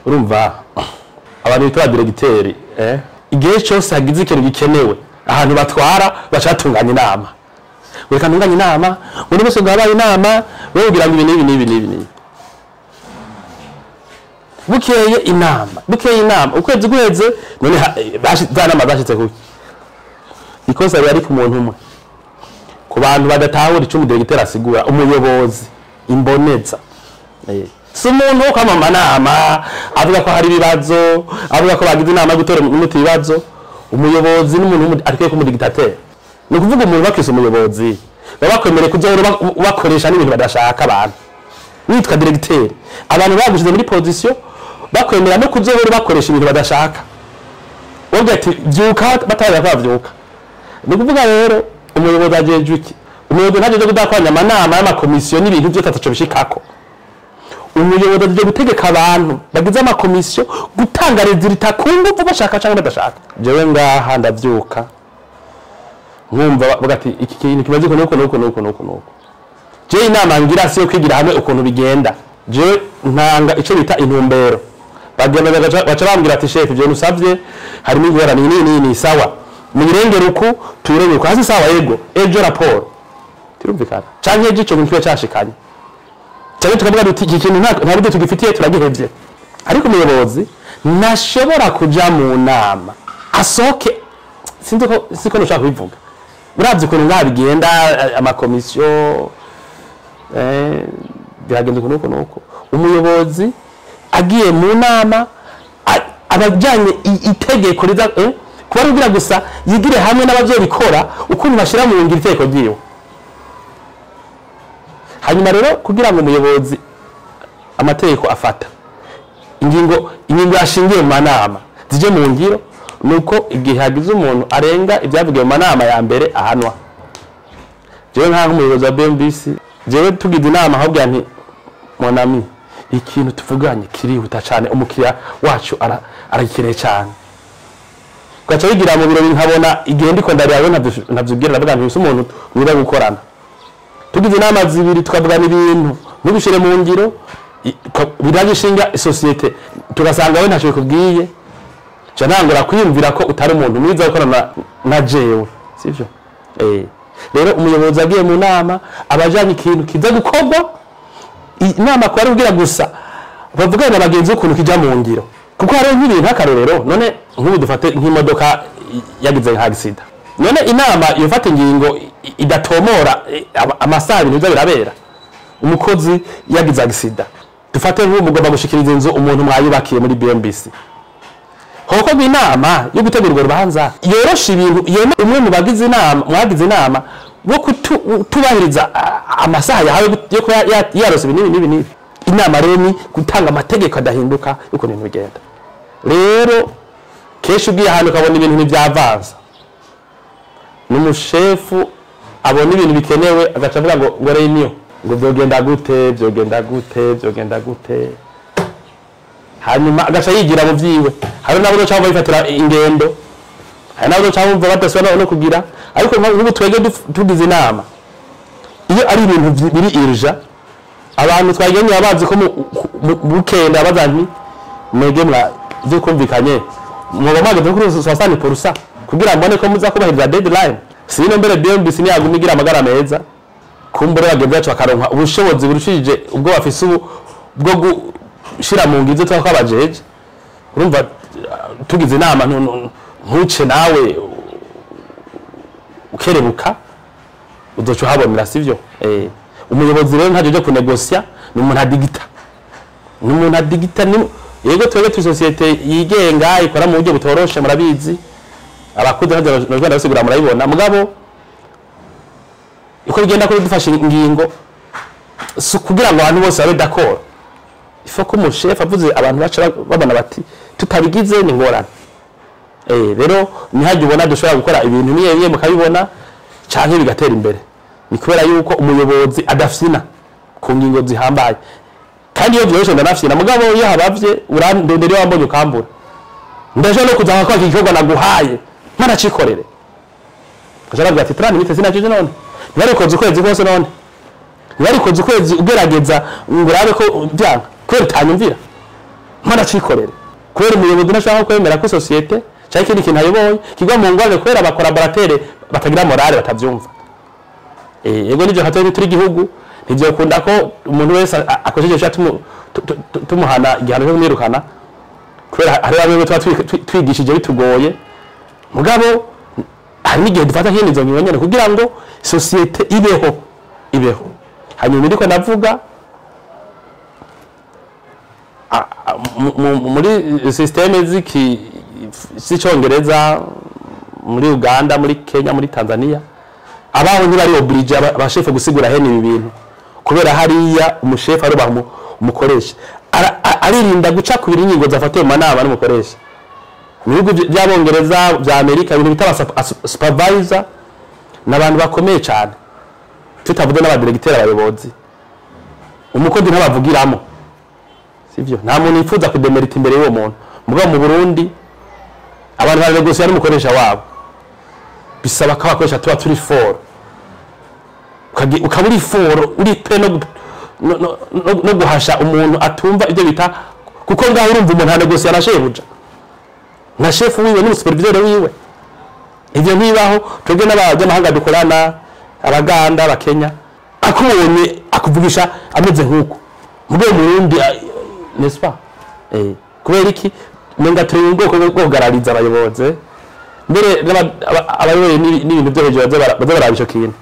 Urumva abantu bitwa directeur, igihe cyose hagize ikintu gikenewe ahantu batwara bacatunganya inama, reka ntunganye inama muri bose ngo habaye inama, wewe ugira ngo ibi n'ibi n'ibi n'ibi n'ibi. Bukeye inama, bukeye inama, ukwezi guheze, none za nama zashitse kuki? Ikosa riba ari ku muntu umwe, ku bantu badatahura ico umudirecteur asigura. Umuyobozi imboneza, si umuntu wo kwama amanama avuga ko hari ibibazo, avuga ko bagize inama yo gutora umuti ibibazo. Umuyobozi n'umuntu arikwiye kuba umudictateur. Ni ukuvuga umuntu bakise umuyobozi, baba bakwemereye kuzohora bakoresha n'ibintu badashaka. Abantu witwa directeur, abantu bagushize muri position bakwemera no kuzohora bakoresha ibintu badashaka. Wowe ati byuka, batarira ko bavyuka. Ni ukuvuga rero umuyobozi ajejwe iki? Umuyobozi ntajeje kudakwanya amanama y'amakomisiyo n'ibintu byose ataco bishikako. Umuyobozi aje gutegeka abantu bagize amakomisiyo gutanga résultat ku nguvu, bashaka cyangwa badashaka. Jewe ngaha ndavyuka nkumva bavuga ati iki kintu kimaze uko nuko nuko nuko nuko nuko. Je inama ngira si yo kwigira hamwe ukuntu bigenda. Je ntanga ico bita intumbero. Bagenda baca bambwira ati chef, ibyo nusavye harimo ingorane ni ni ni, sawa, muyirengere uku, tuyirengere uku hasi, sawa, yego, ejo raporo turumvikana, canke ejo ico kintu kiba cashikanye, cyane tukavuga duti iki kintu nta buryo tugifitiye, turagihevye. Ariko umuyobozi ntashobora kuja mu nama asohoke. Sinzi ko siko nshaka kubivuga. Uravye ukuntu ngaha bigenda, amakomisiyo, biragenda uku nuko nuko. Umuyobozi agiye mu nama abajyanye itegeko riza kuba ari kugira gusa yigire hamwe n'abazobikora ukuntu bashyira mu ngiro itegeko ryiwe. Hanyuma rero kugira ngo umuyobozi amategeko afata ingingo yashingiye mu manama zije mu ngiro, nuko igihe hagize umuntu arenga ibyavugiwe mu manama ya mbere ahanwa. Jewe nkaho umuyobozi wa BMBC, jewe tugize inama ahubwo nti mon ami, ikintu tuvuganye kirihuta cyane, umukiriya wacu aragikeneye cyane. Ugaca wigira mu biro, nkabona igihe ndiko ndareba we ntavyubwira, ndavuga nti uyu umuntu mwiza gukorana. Tugize inama zibiri tukavugana ibintu ntubishire mu ngiro, biragishinga isosiyete, tugasanga we ntacyo bikubwiye, ca ntangura kwiyumvira ko utari umuntu mwiza gukorana na jewe, sivyo? Rero umuyobozi agiye mu nama abajanye ikintu kiza gukorwa. Inama ko ari kugira gusa bavugane na bagenzi ukuntu kija mu ngiro, kuko hariho nk'ibintu nk'akarorero. None nk'ubu dufate nk'imodoka yagize nka accident, none inama yofata ingingo idatomora amasaha ibintu biza birabera? Umukozi yagize accident, dufate nk'ubu mugomba gushikiriza inzu umuntu mwayubakiye muri BMBC, hokorwa inama yo gutegura urwo rubanza yorosha ibintu, yeme umwe mu bagize inama mwagize inama wo kutubahiriza amasaha yahawe yo kuba yarose ibi n'ibi n'ibi n'ibi. Inama rero ni gutanga amategeko adahinduka y'ukuntu ibintu bigenda. Rero kenshi ugiye ahantu ukabona ibintu ntibyavanza, n'umushefu abona ibintu bikenewe agaca avuga ngo réunion, ngo vyogenda gute, vyogenda gute, vyogenda gute, hanyuma agaca yigira mu vyiwe. Hari nabo cyangwa bifatira ingendo, hari nabo cyangwa bumva badasubira no kugira. Ariko nk'ubu twebwe tugize inama, iyo ari ibintu biri urgent, abantu twagenye bazi ko bukenda baza nti mwege mwa ivyo kumvikanye mwoba mwageze kuri 60% kugira mbone ko muza kubahiriza deadline. Sino mbere BMBC ntiyaguma igira amagara meza, kumbure bagenzi bacu bakaronka ubushobozi burushije ubwo bafise ubu bwo gushira mu ngiro ivyo twabajeje. Urumva tugize inama ntuce nawe ukerebuka, uzoca uhabonera, sivyo? Umuyobozi rero ntajeje kunegosia, ni umuntu adigita, ni umuntu adigita. Ni yego, twebwe turi société yigenga ikora mu buryo butoroshe, murabizi, abakuze ntabyo ndabisigura, murabibona. Mugabo uko bigenda kuri dufashe ingingo si kugira ngo abantu bose babe d'accord. Il faut ko umushefu avuze abantu baca babona bati tutabigize ni ngorane. Rero ntihajye ubona dushobora gukora ibintu niye niye mukabibona canke bigatera imbere, ni kubera yuko umuyobozi adafyina ku ngingo zihambaye. Kandi iyo vyoroshe ndanafyina, mugabo iyo habavye urandondera, iyo wambonye ukambura, ndaje no kuza nkakora iki gikorwa naguhaye ntanacikorere. Kaja ati 30 minutes sinakije, none ntibarikoze ukwezi kose, none ntibarikoze ukwezi ugerageza ngo urabe ko byanga kubera utanyumvira. Mpanacikorere kubera umuyobozi ntashaka kwemera ko société cyangwa ikindi kintu ayoboye kigwa mu ngorane kubera aba collaborateurs batagira morale, batavyumva. Yego, nivyo, nka turi igihugu ntivyokunda ko umuntu wese akojeje tumuhana igihano cyo kumwirukana, kubera hari bamwe tuba twigishije bitugoye. Mugabo hari n'igihe dufata nk'izo ngingo nyene kugira ngo société ibeho, ibeho. Hanyuma ndiko ndavuga muri système ziki z'icongereza, muri Uganda, muri Kenya, muri Tanzania, abaho ntibari obligé abashefu gusigura hene ibi bintu, kubera hariya umushefu arubaha umukoresha. Aririnda guca ku ingingo zafatiwe mu manama n'umukoresha. Mu bihugu by'Abongereza, bya Amerika, ibintu bita supervisor ni abantu bakomeye cyane, tutavuze n'abadiregiteri, abayobozi. Umukozi ntabavugiramo, sivyo? Nta muntu yifuza kudemerita imbere y'uwo muntu. Mugabo mu Burundi abantu baranegosiya n'umukoresha wabo. Bisaba ko abakoresha tuba turi fort. Ukaba uri fort, uri prêt no guhasha umuntu atumva ibyo bita, kuko ngaho urumva umuntu anegosiya na shebuja na shefu wiwe n'umusuperviseur wiwe. Ivyo ntibaho. Twebwe n'abanyamahanga dukorana, Abaganda, Abakenya, akubonye akuvugisha ameze nk'uko. Mugabo mu Burundi, n'est-ce pas? Kubera iki? Menga turi mu bwoko bwo kugarariza abayobozi. Mbere abayoboye n'ibintu byo hejuru baza baraba ico kintu.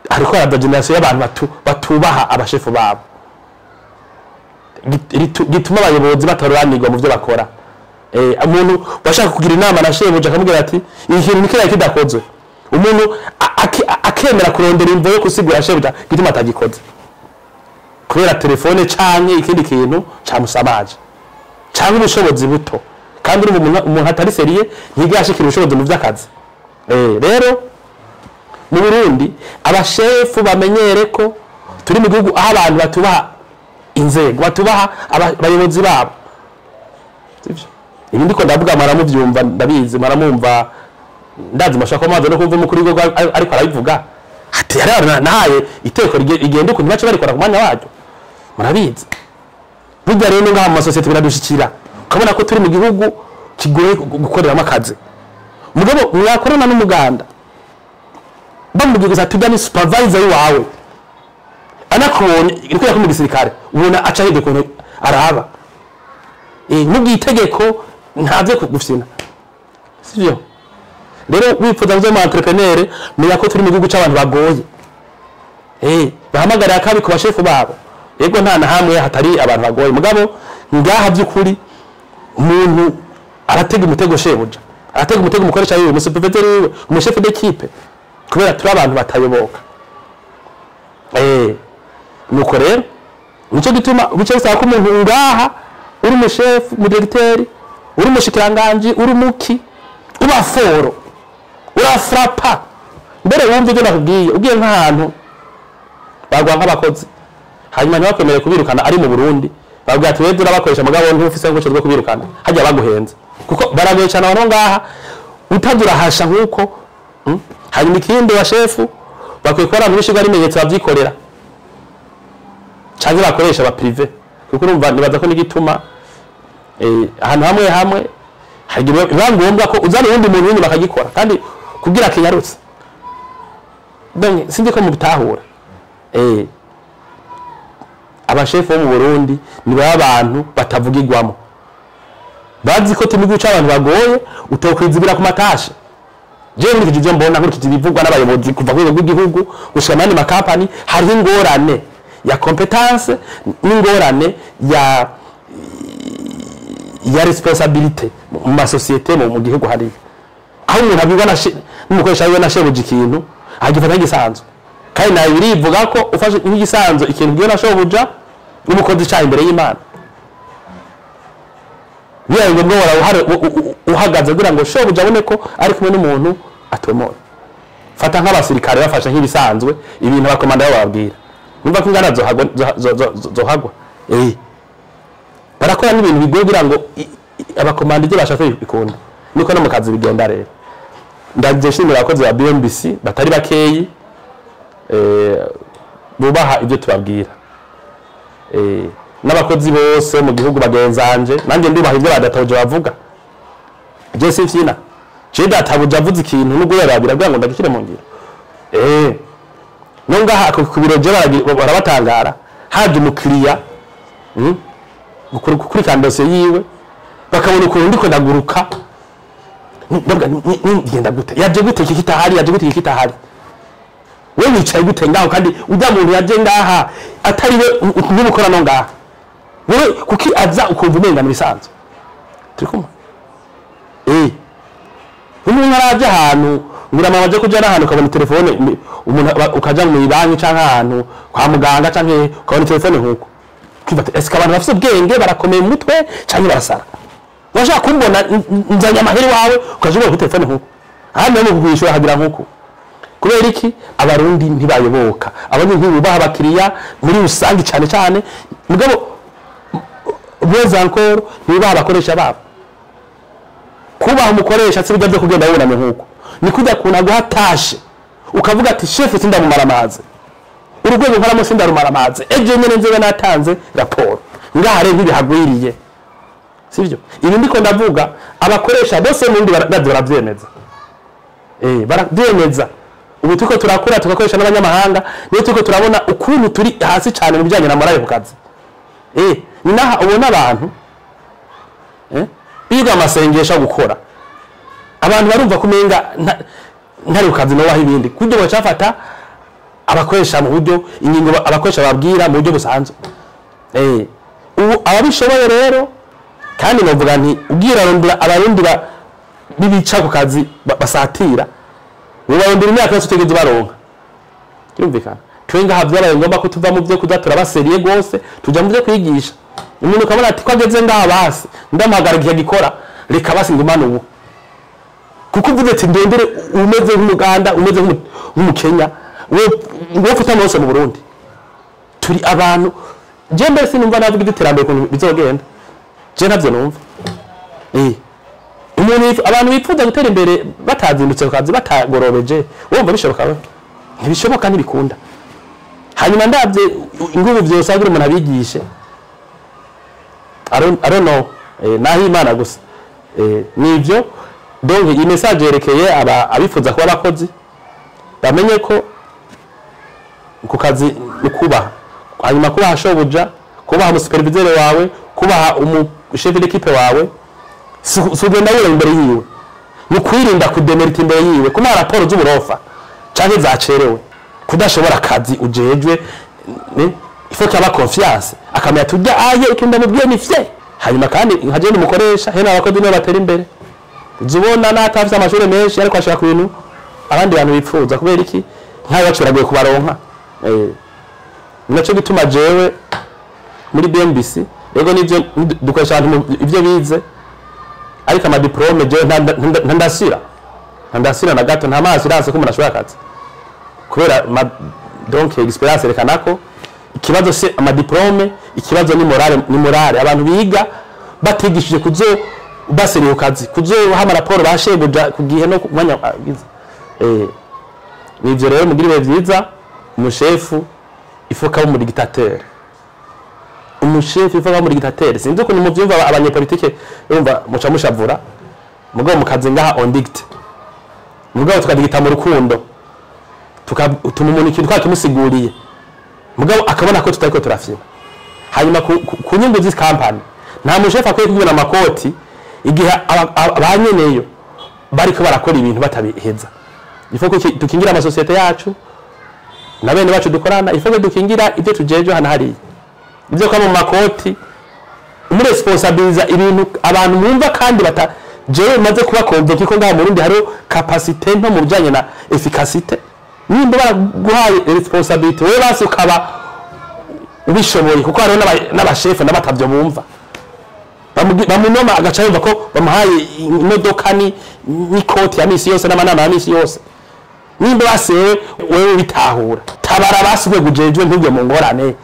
Hariko haraza génération y'abantu batubaha abashefu babo. Gituma abayobozi bataroranirwa mu byo bakora. Umuntu washaka kugira inama na shebuja akamubwira ati iki kintu nikiriya kidakozwe, umuntu akemera kurondera imvo yo gusigura shebuja gituma atagikoze, kubera telefone canke ikindi kintu camusamaje canke ubushobozi buto. Kandi urumva umuntu atari sérieux ntiga yashikira ubushobozi mu vy'akazi. Rero mu Burundi abashefu bamenyere ko turi mu gihugu aho abantu batubaha inzego, batubaha abayobozi babo, sivyo? Ibi ndiko ndavuga maramuvyumva, ndabizi maramumva, ndazi mashaka ko maze no kumva umukuru w'igihugu ariko arabivuga ati yari nahaye iteko rigenda ukuntu, bace barikora ku mwanya waryo. Murabizi, burya rero ngaha mu masosiyete biradushikira, ukabona ko turi mu gihugu kigoye gukoreramo akazi. Mugabo mwakorana n'umuganda, bamubwiye gusa tujya ni supervisor wawe, anakubonye niko yakora mu gisirikare, ubona aca hirya ukuntu araba. Mubwiye itegeko ntaze kugufyina, sivyo? Rero wifuza kuba umu entrepreneur, menya ko turi mu gihugu c'abantu bagoye, bahamagarira akabi ku bashefu babo. Yego, nta na hamwe hatari abantu bagoye, mugabo ngaha by'ukuri umuntu aratega umutego shebuja, aratega umutego umukoresha wiwe, umusuperviseur wiwe, umushefu d'équipe, kubera turi abantu batayoboka. Nuko rero nico gituma bice bisaba ko umuntu ngaha, uri umushefu, umudiregiteri, uri umushikiranganji, uri umuki, uba fort, urafrapa. Mbere wumva ibyo nakubwiye, ugiye nk'ahantu bagwa nk'abakozi, hanyuma ntibakwemere kubirukana ari mu Burundi, babwira ati webwe urabakoresha, mugabo ntufise ubushobozi bwo kubirukana, hajya baguhenze, kuko baragoye cyane abantu ngaha utaza urahasha nk'uko. Hanyuma ikindi, wa shefu bakwiye kuba abantu b'ishiga n'ibimenyetso babyikorera canke bakoresha ba privé, kuko urumva nibaza ko n'igituma ahantu hamwe hamwe hari igihe biba ngombwa ko uzana uwundi muntu w'inyuma akagikora kandi kugira kinyarutse. Donc sinzi ko mubitahura. Abashefu bo mu Burundi ni baba abantu batavugirwamo, bazi ko turi guca abantu bagoye, utokwizibira ku matashe. Jewe nkurikije ivyo mbona, nkurikije ibivugwa n'abayobozi kuva ku rwego rw'igihugu gushika mu yandi makampani, hariho ingorane ya compétence n'ingorane ya responsabilité mu masosiyete mu gihugu hariya, aho umuntu abibwa n'umukoresha wiwe na shebuja ikintu agifata nk'igisanzwe. Kandi nawe birivuga ko ufashe nk'igisanzwe ikintu ubwiwe na shobuja n'umukozi icaha imbere y'Imana, bibaye ngombwa wara uhagaze kugira ngo shobuja abone ko ari kumwe n'umuntu atomoye. Fata nk'abasirikare bafashe nk'ibisanzwe ibintu abakomanda babo bababwira, numva ko ingana zohagwa zohagwa. Barakora n'ibintu bigoye kugira ngo abakomanda ibyo bashatse bikunda. Niko no mu kazi bigenda. Rero ndaje nshimira abakozi ba BMBC batari bakeyi bubaha ibyo tubabwira. N'abakozi bose mu gihugu bagenzanje, nanjye ndubaha ibyo badatabuja bavuga. Je simfyina, je databuja avuze ikintu nubwo yarabira ngo ndagishyire mu ngiro. No ngaha ku biro je barabatangara, haje umukiriya gukurikirana dosiye yiwe, bakabona ukuntu ndiko ndaguruka, ndavuga ngenda gute, yaje gute iki kitahari, yaje gute iki kitahari, we wicaye gute ngaho, kandi ujya muntu yaje ngaha atari we n'ubukora no ngaha wewe, kuki aza ukumva umenga nibisanzwe. Turi kumwe. Umuntu araje ahantu ngira mama aje kuja ahantu ukabona telefone, umuntu ukaja mu banki canke ahantu kwa muganga canke ukabona telefone nkuko kwifata. Eske abantu bafite ubwenge barakomeye mu mutwe canke barasara? Washaka kumbona nzanye amaheri wawe ukaje ubona telefone nkuko hano no kugurishura hagira nkuko. Kubera iki? Abarundi ntibayoboka, abarundi ntibubaha abakiriya muri rusange cyane cyane, mugabo beza encore ntibubaha abakoresha babo. Kubaha umukoresha si bijya byo kugenda wunamye nkuko, ni kujya kuna guhatashe ukavuga ati chef sindamumara amazi, urugwego nkoramo sindarumara amazi, ejo nyene nzebe natanze raporo ngaha rero ntibihagwiriye, sivyo? Ibi ndiko ndavuga abakoresha bose mundi baravyemeza, baravyemeza. Ubu turiko turakura tugakoresha n'abanyamahanga, niyo turiko turabona ukuntu turi hasi cyane mu bijyanye na morale ku kazi. Ni naha ubona abantu biga amasengesho gukora, abantu barumva kumenga ntari ku kazi no waho ibindi kuryo bacafata abakoresha mu buryo ingingo abakoresha babwira mu buryo busanzwe. Ubu ababishoboye rero, kandi novuga nti ubwira rondura abarundi bibica ku kazi basatira, ubarondera imyaka yose utegeze baronka. Kirumvikana twe ngaha byabaye ngomba ko tuva mu byo kudatura baseriye gose, tuja mu byo kwigisha. Umuntu ukabona ati ko ageze ngaha basi ndamuhagarara igihe gikora, reka basi ngumane ubu, kuko uvuze ati ndondere umeze nk'umuganda, umeze nk'umukenya, wowe ufite amaraso mu Burundi. Turi abantu je mbere sinumva navuga iterambere ukuntu bizogenda, je ntabyo numva. Umuntu abantu bifuza gutera imbere batazindutse ku kazi batagorobeje, wumva bishoboka? Ntibishoboka, ntibikunda. Hanyuma ndabye ingubu byose agira umuntu abigishe, I don't know, naho Imana gusa. Nivyo donc iyi message yerekeye abifuza kuba abakozi, bamenye ko ku kazi ukubaha, hanyuma kubaha shobuja, kubaha umusuperviseur wawe, kubaha umu chef d'équipe wawe, sugenda wera imbere yiwe, ni kwirinda kudemerita imbere yiwe, kuma raporo z'uburofa canke zacerewe, kudashobora akazi ujejwe, il faut qu'il ait confiance, akamenya tujya aye ikinda mubwiye ni fye. Hanyuma kandi nkaje n'umukoresha hena abakozi nibo batera imbere, uzubona natafise amashuri menshi ariko ashaka ibintu abandi bantu bipfuza, kubera iki nkayo bacuraguye kubaronka. Naco gituma jewe muri BMBC yego nivyo dukoresha abantu ivyo bize, ariko ama diplome jewe ntandasira na gato, nta mazi irase ko umuntu ashobora akazi, kubera donc experience yerekana ko ikibazo se ama diplome, ikibazo ni morale, ni morale. Abantu biga batigishije kuzo baseriye kazi, kuzo hama raporo bashebuja kugihe no kumanya. Nivyo rero mugira ibihe vyiza. Umushefu ifoka wo muri dictateur, umushefu ifoka muri dictateur, sinzi ukuntu muvyumva abanyepolitike urumva muca mushavura, mugabo mukazi ngaha on dicte, mugabo tukadigita mu rukundo, tukatuma umuntu ikintu twakimusiguriye, mugabo akabona ko tutariko turafyina. Hanyuma ku nyungu z'izi company, nta mushefu akwiye kugura amakoti igihe abanyeneyo bariko barakora ibintu batabiheza. Ifo ko dukingira amasosiyete yacu na bene bacu dukorana, ifo ko dukingira ibyo tujeje hano hariya, ibyo kwa mu makoti umuresponsabiliza ibintu abantu mwumva kandi bata. Jewe maze kuba convoqué ko ngaha mu Burundi hariho capacité nto mu bijanye na efficacité, nimba baraguhaye responsabilité wewe basi ukaba ubishoboye, kuko hariho n'abashefu n'abatavyo bumva bamunoma agaca yumva ko bamuhaye imodoka n'ikoti ya misi yose n'amanama ya misi yose. Nimba basewe wewe bitahura, tabara basi gwe gujejwe ntujye mu ngorane,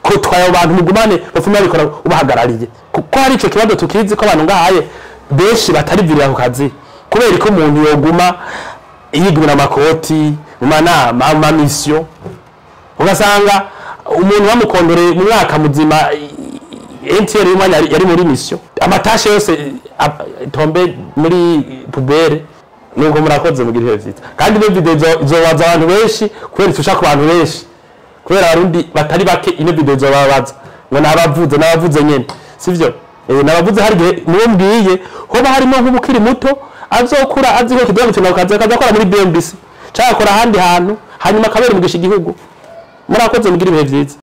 ko twayo abantu mugumane bafuma babikora ubahagarariye, kuko hari ico kibazo tukizi ko abantu ngahaye benshi batari ku kazi, kubera ko umuntu yoguma yigumira amakoti mu manama mu mission, ugasanga umuntu bamukondoreye mu mwaka muzima. NTR y'umwanya yari muri mission, ama tâches yose tombe muri poubelle. Nuko murakoze, mugira ibihe vyiza. Kandi ino video izobaza abantu benshi, kubera itusha ku bantu benshi, kubera Abarundi batari bake. Ino video izobabaza ngo nabavuze, nabavuze nyene, sivyo? Nabavuze. Hari igihe niwe mbwiye hoba harimo nk'umukiri muto azokura azi ko kidogo gukina kaza kaza akora muri BMBC cyangwa akora ahandi hantu, hanyuma akabera umugisha igihugu. Murakoze, mugira ibihe vyiza.